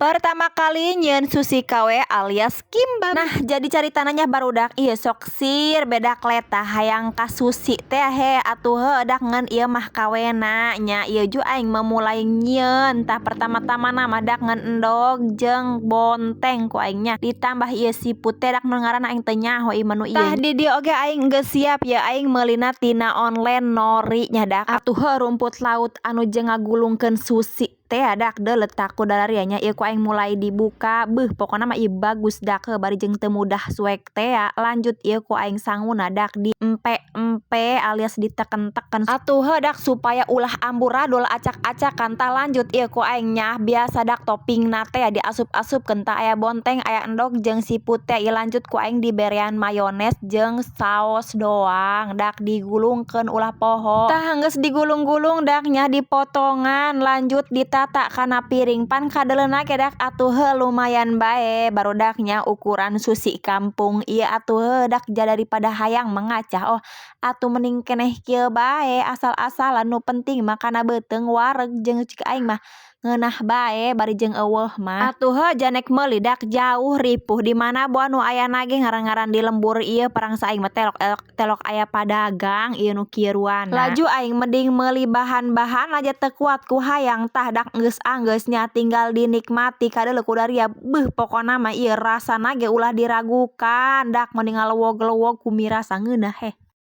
Pertama kali nyieun sushi KW alias kimbap. Nah, jadi caritana nya, barudak, ieu sok sir beda kleta hayang ka sushi teh he atuh heuh dak, ngan ieu mah KW-na nya. Ieu ju aing memulai nyieun. Tah, pertama-tama mah dak ngan endog jeung bonteng ku aing nya, ditambah ieu seafood teh dak, nu ngaranna aing teu nyaho ieu menu ieu. Tah, di dieu oge aing geus siap ya, aing meulina tina online nori nya dak, atuh heuh rumput laut anu jeung ngagulungkeun sushi teh dak, deuleut ku dalaria nya. Ieu ku aing mulai dibuka. Beuh, pokona mah ieu bagus dak, heuh, bari jeung teu mudah suek teh. Lanjut, ieu ku aing sanguna dak, di empe-empe alias diteken-teken atuh heuh dak, supaya ulah amburadul acak-acakan. Tah, lanjut, ieu ku aing nya biasa dak, toppingna teh diasup-asupkeun. Tah, aya bonteng, aya endog jeung seafood teh. Ieu lanjut ku aing diberean mayones jeung saos doang dak, digulungkeun ulah poho. Tah, geus digulung-gulung dak nya, dipotongan, lanjut ditata kana piring. Pan kadeuleuna ge dak atuh heuh lumayan bae, barudak nya, ukuran sushi kampung ieu atuh heuh dak. Daripada hayang mengacah, oh atuh mending keneh kieu bae, asal-asalan, nu penting mah kana beuteung wareg jeung cek aing mah ngeunah bae bari jeung eueuh mah atuh heuh. Janek meuli dak jauh ripuh di mana boa nu ayana ge, ngaran-ngaran di lembur ieu parangsa aing mah telok telok aya padagang ieu nu kieu ruana. Laju aing mending meuli bahan-bahan aja, teu kuat ku hayang. Tah dak, geus anggeus nya, tinggal dinikmati. Kadeuleu ku daria, beuh, pokona mah ieu rasana ge ulah diragukan dak, mending ngalewog-lewog ku mirasa ngeunah heh.